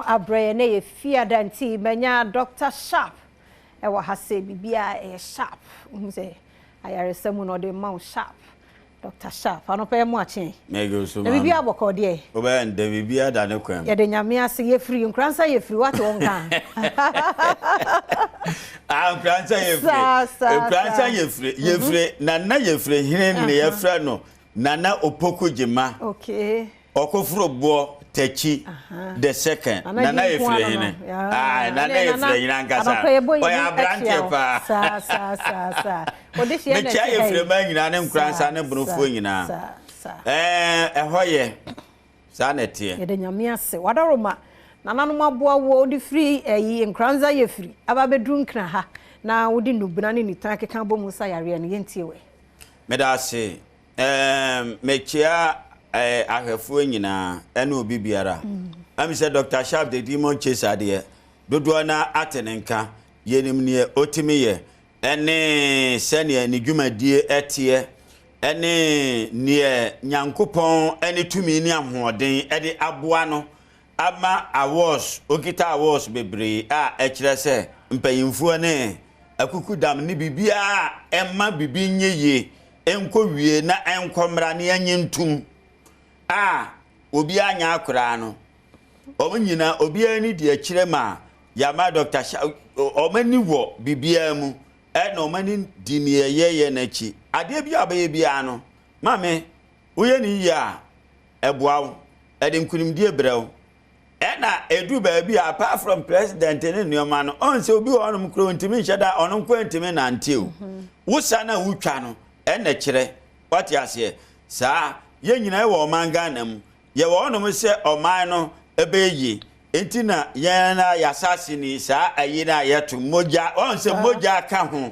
Abrɛ yɛn na yɛ fiada nti manya Doctor Sharp ɛwɔ ha sɛ biribiara ɛyɛ sharp. Wohu sɛ ayaresa mu na ɔde ma wo sharp. Doctor Sharp, anɔpa yɛ mo akye. Mego so. Na biribiara bɔkɔɔ deɛ. Wobɛyɛ ndɛ biribiara da ne kwan mu. Yɛde Nyame ase yɛfiri Nkoransa yɛfiri wate wo nka. Ah, Nkoransa yɛfiri. Nkoransa yɛfiri yɛfiri Nana yɛfiri hene ne yɛfrɛ no Nana Opoku Gyima. Okay. Ɔkoforo boɔ Takyi the second. Nana yɛ firi hene. Ah, Nana yɛ firi hene ankasa. Ɔyɛ aberanteɛ paa. Mekyia yɛ firi mmaa nyinaa ne nkoransa ne bonofoɔ nyinaa. Ɛɛ ɛhɔ yɛ saa na ɛteɛ. Yɛda Nyame ase. Wadaroma nananom aboa woɔ wode firi ɛyi Nkoranza yɛ firi aba abɛduru Nkran ha na wode nnubena ne nitan akeka abɔ mu sa yareɛ no. Yɛntie wɛ. Meda ase. Ɛɛm, mekyea ɛɛ ahwɛfoɔ nyinaa ɛne obi biara. Ɛm sɛ Dr. Sharp the Demon Chaser deɛ, dodoɔ no ara ate ne nka. Yɛnim neɛ ɔtumi yɛ, ɛne sɛdeɛ ne dwumadie ɛteɛ, ɛne neɛ Nyankopɔn ɛne tumi ne ahoɔden ɛde aboa no ama awards, ɔkita awards bebree a ɛkyerɛ sɛ mpanyinfoɔ ne akukudam ne biribiara a ɛma biribi nyɛ yie nkɔ wie na ɛnkɔ mmra na yɛnye ntom a obiara nyɛ akoraa no, wɔn nyinaa obiara ani di akyire ma yɛama Dr. Sha wɔn ani wɔ biribiara mu ɛna wɔn ani di nea yɛyɛ no akyi. Adeɛ bi a wobɛyɛ biara no, maame, woyɛ no yie a, ɛboa wo, ɛde nkunimdie brɛ wo. Ɛna ɛduru baabi a apart from president ne nneɛma no, ɔn sɛ obi wɔ hɔnom kura ɔntumi nhyɛ da, ɔno nko ntumi nante o. Wo sa no a wotwa no, ɛna kyerɛ. Wate aseɛ? Saa, yɛn nyinaa wɔ ɔman Ghana mu. Yɛwɔ hɔnom sɛ ɔman no ɛbɛyɛ yie. Nti na yɛn a yɛasase ni saa ayi no a yɛto mogya, ɔn sɛ mogya ka ho.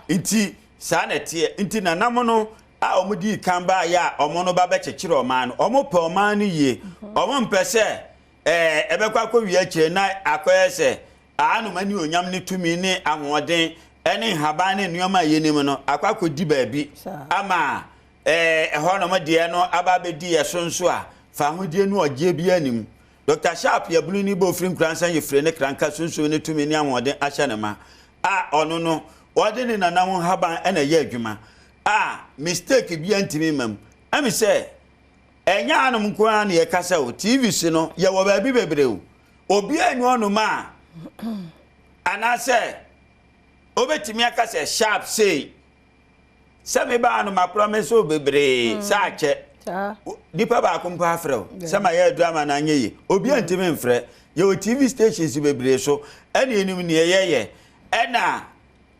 Nti saa na ɛteɛ. Nti nanam no a wɔdii kan baeɛ a wɔn no ba bɛkyekyere ɔman no, wɔpɛ ɔman no yie. Wɔmpɛ sɛ ɛɛ ɛbɛkɔ akɔwie akyire na akɔyɛ sɛ anom anuonyam ne tumi ne ahoɔden ne nhaban ne nneɛma a yɛnim no akɔ akɔdi baabi ama ɛɛ ɛhɔnom deɛ no aba abɛdi yɛ so nso a fahodie ne ɔgyeɛ biara nnim. Dɔkta Sharp yɛ bunu bɔ ofiri Nkoransa Yefire ne Kranka sunsum ne tumi ne ahoɔden ahyɛ no ma a ɔno no ɔde ne nana ho nhaban na ɛyɛ adwuma a mistake biara ntumi mma mu. Ɛmi sɛ ɛnyɛ anom nko ara na yɛkasa o, TV so no yɛwɔ baabi bebree o. Obiara nni hɔnom a anaasɛ obetumi aka sɛ sharp sei sɛ me baa no makorɔ me so bebree sɛ akyɛ nipa baako mpo afrɛ o sɛ ma yɛ aduru ama no anyɛ yie obiara ntumi mfrɛ. Yɛwɔ TV stations bebree so ɛna yɛnim nea yɛyɛ ɛna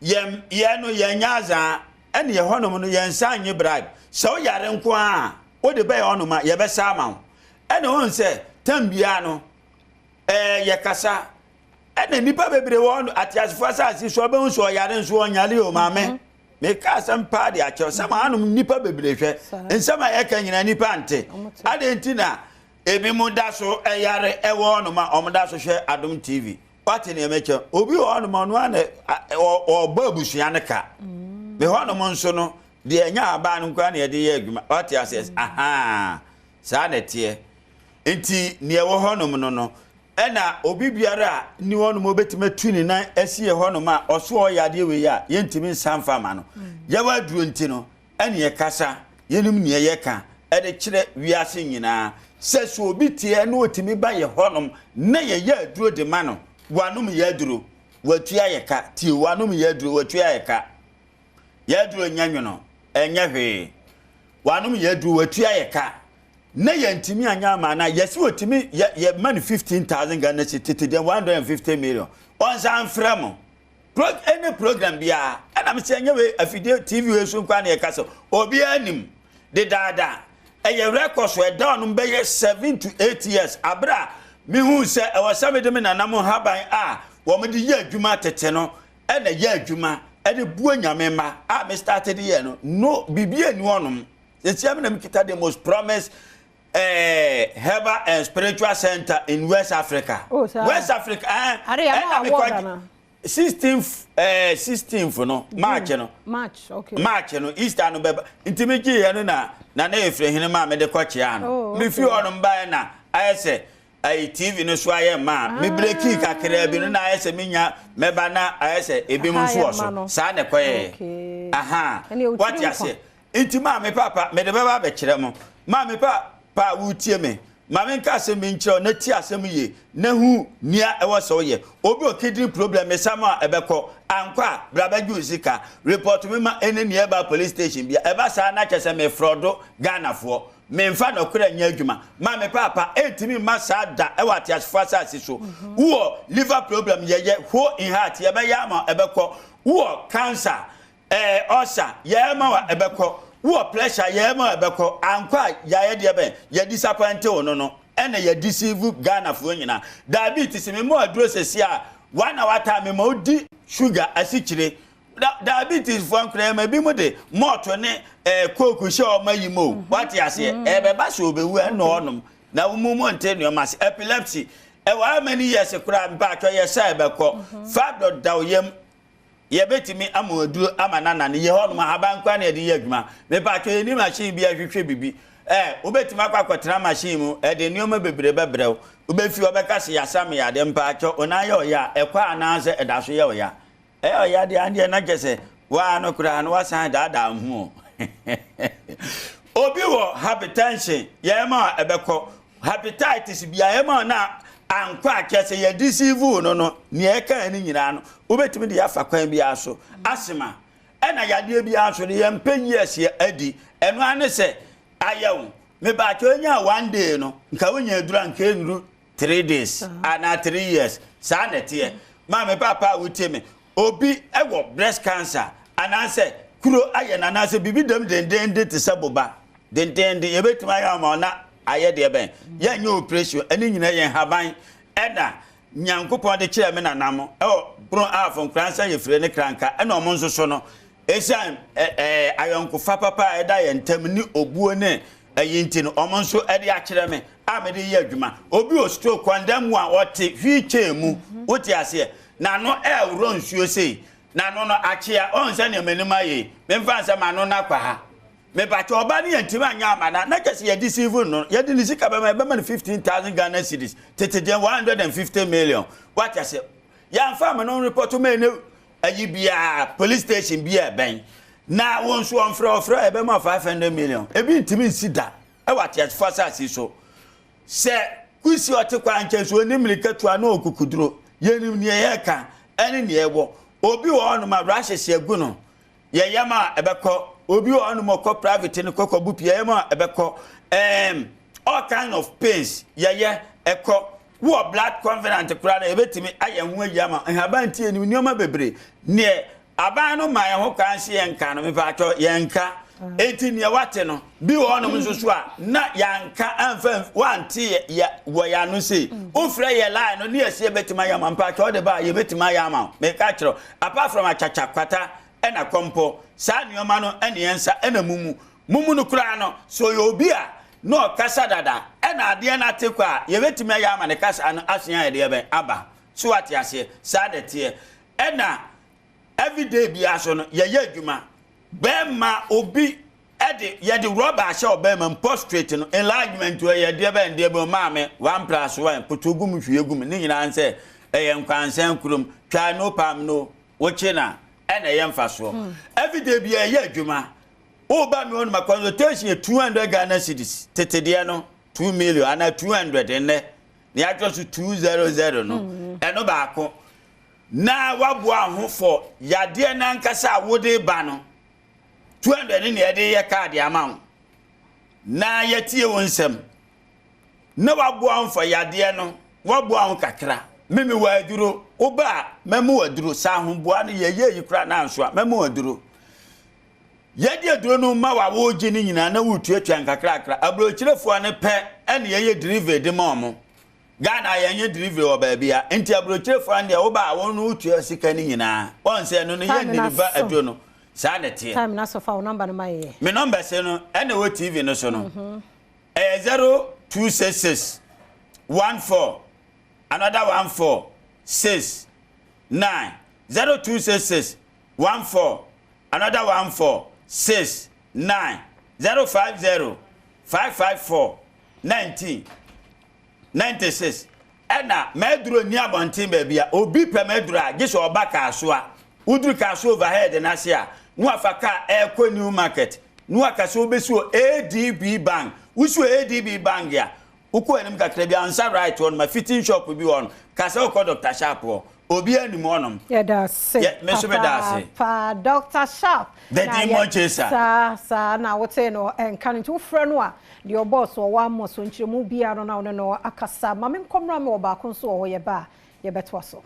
Yɛn yɛn no yɛn nyɛ azaa ɛne yɛ hɔnom no yɛn nsa nye bribe sɛ wo yare nko ara a wode bɛyɛ hɔnom a yɛbɛsa ama wo ɛne wohu sɛ tam biara no ɛɛ yɛkasa ɛna nnipa bebree wɔ hɔ ateasefoɔ asase so ɔbɛhu sɛ ɔyare nso ɔnyare o maame mhm. Meka asɛm paa de akyɛw sɛ maa nom nnipa bebree hwɛ nsɛm a yɛka nyinaa nnipa nte adɛn nti na ebi mo da so ɛyare ɛwɔ hɔnom a wɔn da so hwɛ Adom TV. Wate nea mekyɛ? Obi wɔ hɔnom ɔno ara na ɔbɔ abusua no ka. Mm. Me hɔnom nso no, deɛ ɛnyɛ abaa no nkoa na yɛde yɛ adwuma. Wate aseɛ? Mm. Ahaa, saa na ɛteɛ. Nti nea ɛwɔ hɔnom no no, ɛna obi biara a ni hɔnom obetumi atu ne nan asi yɛ hɔnom a ɔso ɔyɛ adeɛ wei a yɛntumi nsa mfa ma no. Mm. Yɛwɔ aduro nti no, ɛne yɛkasa, yɛnim nea yɛka de kyerɛ wiase nyinaa sɛ sɛ obi teɛ na ɔtumi ba yɛ hɔnom na yɛyɛ aduro de ma no, wanom yɛ aduro, watua yɛ ka. Tie, wanom yɛ aduro, watua yɛ ka. Yɛ aduro nyɛ nwono, ɛnyɛ hwee. Wanom yɛ aduro, watua yɛ ka. Na yɛntumi anyɛ ama na yɛsi wɔtumi yɛ yɛ ma no 15,000 Ghana cedi tete deɛ 150 million. Ɔnsan mfrɛ mo. Pro any program biara ɛna mesɛ ɛnyɛ wei afidie TV wei so nkoa na yɛka sɛ obiara nim dedaada ɛyɛ record so ɛda ɔnom bɛyɛ 7 to 8 years abere a mehu sɛ ɛwɔ sɛ mede me nanam haban a wɔn de yɛ adwuma tete no ɛna yɛ adwuma ɛde bua Nyame mma a me start de yɛ no no biribi ani hɔnom sesia me na mekita the most promise herbal and spiritual center in West Africa. Oh, sir. West Africa. Ɛna mekɔ 16th 16th no March no. March, okay. March no Easter no bɛba nti me gye yɛ no na na na efiri hene maa me de kɔ kyea no. Oh, Me fi hɔ no mbaeɛ na ayɛ sɛ Ayi TV no so ayɛ mma a, me brekii kakraa bi no na ayɛ sɛ menya mɛba na ayɛ sɛ ebinom nso wɔ so. Saa na ɛkɔyɛɛ. Aha, wate aseɛ. Nti maame papa, mede bɛba abɛkyerɛ mo. Maame papa a woretie me, ma menka asɛm bi nkyerɛ wo na tie asɛm yie na hu nea ɛwɔ sɛ woyɛ. Obi wɔ kidney problem, mesa mo a ɛbɛkɔ. Ankɔ a, bra bɛgye wo sika. Report me ma any nearby police station bia. Ɛba saa na kyerɛ sɛ mefrɔdo Ghanafoɔ. Memfa nɔkorɛ nyɛ adwuma. Maame paapa, ɛntumi mma saa da wɔ ateasefoɔ asase so. Wowɔ liver problem, yɛyɛ, hole in heart, yɛbɛyɛ ama wo, ɛbɛkɔ. Wowɔ cancer, ɛɛ, ulcer, yɛyɛ ma wo a, ɛbɛkɔ. Wowɔ pressure, yɛyɛ ma wo a, ɛbɛkɔ. Ankɔ a, yɛayɛ deɛ bɛn? Yɛ disappointe wo no no, ɛna yɛ deceive Ghanafoɔ nyinaa. Diabetes, mema wo aduro seesei a, one hour time, mema wo di sugar, asikyire, Da diabetes foɔ nkora ɛma ebi mu de malt ne ɛɛ eh, coke hyɛ wɔn ayi mu o mhm. wate aseɛ mhm. ɛbɛba so obewu ɛna ɔnom na wɔn mu nte nneɛma ase epilepsy ɛwɔ how many years koraa mpaatwɔ yɛ sɛ ɛbɛkɔ mhm. fibroid da yam yɛbɛtumi ama aduro ama nana no yɛ hɔnom ahaban koraa na yɛde yɛ adwuma mepaatwɔ yɛni machine bi ahwehwɛ bibi ɛɛ wobɛtumi akɔ akɔtena machine mu ɛde nneɛma bebree bɛbrɛ wo wobɛfi wɔbɛka se yasa me yadeɛ mpaatwɔ onan yɛ ɔyɛ a ɛkɔ anaasɛ ɛda so yɛ ɔyɛ Ɛyɛ ɔya deɛ andeɛ na kyɛ sɛ waa no koraa no wasan daadaa wo ho o. Obi wɔ hypertension yɛyɛ ma ɛbɛkɔ, hepatitis bia yɛyɛ ma na ankɔ a kyɛ sɛ yɛ deceive wo no no nea ɛka ne nyinaa no wobɛtumi de afa kwan biara so. Asthma ɛna yadeɛ biara nso no yɛmpɛ years yɛ adi ɛno ara ne sɛ ayɛ wo. Mebaakyɛ onyaa one day no nka wonya aduru a nka ɛnnuru 3 days anaa 3 years. Saa na ɛteɛ. Maame papa a wotie me, obi wɔ breast cancer anaasɛ kuro ayɛ no anaasɛ biribi dam dendenden te sɛ boba dendenden, yɛbɛtumi ayɛ ama na ayɛ deɛ bɛn? Yɛnyɛ operation. Ɛne nyinaa yɛn haban ɛna Nyankopɔn de kyerɛ me nanam ɛwɔ Bono Ahafo Nkoransa yɛfire ne Kranka ɛna ɔmo nso so no ɛsiane ɛɛ ayɔnkofa papa a ɛda yɛn ntam ne obuo ne ɛyi nti no ɔmo nso ɛde akyerɛ me a mede yɛ adwuma. Obi wɔ stroke kɔndɛm mu a ɔte wheelchair mu, wote aseɛ, n'ano ɛɛworɔ nsuo sei, n'ano no akyea ɔn sɛ nea m'anim ayɛ yi, memfa nsɛ m'ano no akɔ ha. Mepakyɛ ɔba no yɛntumi anyɛ ama na na kyɛ sɛ yɛde deceive no, yɛde ne sika bɛma yɛbɛma no 15,000 Ghana cedis, tete deɛ 150 million, woate aseɛ. Yɛamfa ama no report ma ɛne ayi biara police station bi a ɛbɛn na wo nso ɔmfrɛ ɔfrɛ a yɛbɛma 500 million. Ebi ntumi nsi da ɛwɔ ateasefo asase so sɛ kusi ɔte kwan nkyɛn so onim mmirika tu ano okukuduro. Yɛnim nea yɛka ɛne nea ɛwɔ. Obi wɔ hɔnom a rashes agu no, yɛyam a ɛbɛkɔ. Obi wɔ hɔnom ɔkɔ private no kɔkɔ bu pii, yɛyam a ɛbɛkɔ. All kind of pains yɛyɛ ɛkɔ. Wɔ blood covenant koraa na yɛbɛtumi ayɛ ho ayi ama nhaban nti yɛnim nneɛma bebree. Neɛ aban no ma yɛn ho kwan se yɛnka no, mepatwɔ yɛnka. Enti neɛ wate no bi wɔ hɔnom nso so a na yɛanka amfa wante yɛ wɔ yɛn ano sei. Wofrɛ yɛ line no ne yɛsi yɛbɛtumi ayɛ ama mpatwɔ wode ba a yɛbɛtumi ayɛ ama wo. Meka kyerɛ, apart from akyakya kwata ɛna kɔmpɔ saa nneɛma no ɛne yɛn nsa ɛna mumu mumu no koraa no so ɔyɛ obi a na ɔkasa dada ɛna adeɛ no ate kɔ a yɛbɛtumi ayɛ ama ne kasa no asua yɛdeɛ bɛn aba so. Wate aseɛ? Saa na ɛteɛ. Ɛna everyday biara so no yɛyɛ adwuma. Bɛrima obi ɛde yɛde rɔba ahyɛ ɔbɛrima mu, prostate no enlargement wɔ yɛdeɛ bɛn deɛ bɛn maame 1 plus 1 koto gu mu hwie gu mu ne nyinaa nsɛ ɛyɛ nkwansɛn kurom twa no pam no wokye na ɛna ɛyɛ mfasoɔ. Everyday biara ɛyɛ adwuma. Woba mi hɔ nom a, consultation yɛ 200 Ghana cedis. Tete deɛ no 2 million anaa 200, nnɛ na yɛatwerɛ so 200 no. Ɛno baako na waboa ho fɔ yadeɛ nankasa a wode ba no 200 ne nea yɛde yɛ kaadi ama wo na yɛtie wo nsɛm na waboa ho fɔ yadeɛ no, waboa ho kakra. Mimi wɔ aduro, woba a mɛmu aduro saa ahoboa no yɛyɛ yi koraa nanso a mɛmu aduro. Yɛde aduro no ma wa wogye ne nyinaa na wotuatua nkakrakra. Aburokyerefoɔ no pɛ ɛne yɛyɛ delivery de ma ɔmo. Ghana yɛnyɛ delivery wɔ baabi a nti aburokyerefoɔ no deɛ woba a wɔn no wotua sika no nyinaa wɔn sɛ ɛno no yɛ deliver aduro no. Saa na ɛteɛ. Time na so fa wo number no ma yɛ. Me number se no ɛna ɛwɔ TV no so no. Ɛyɛ 0266 14 another 14 6 9, 0266 14 another 14 6 9, 050 554 19. 96 ɛna m'aduro nni abɔnten baabi a obi pɛ m'aduro a gye sɛ ɔba Kasoa. Woduru Kasoa overhead no ase a na wafa kaa ɛrekɔ New Market na waka sɛ wobɛsi wɔ ADB Bank. Wosi wɔ ADB Bank a, wokɔ anim kakra bi a nsa right hɔ nom a fitting shop bi wɔ hɔ nom. Ka sɛ wokɔ Doctor Sharp hɔ. Obiara nim hɔnom. Yɛda ase Yɛ, me nso meda ase. papaapa Doctor Sharp. The Na Demon yɛ Chaser. saa saa na wotee no nka no nti wofrɛ no a deɛ ɔbɔɔ so ɔwɔ ammɔ so nkyerɛmu biara no na wo ne no akasa. Ma menkɔ mmra mewɔ baako nso wɔ hɔ yɛba a yɛbɛtoa so.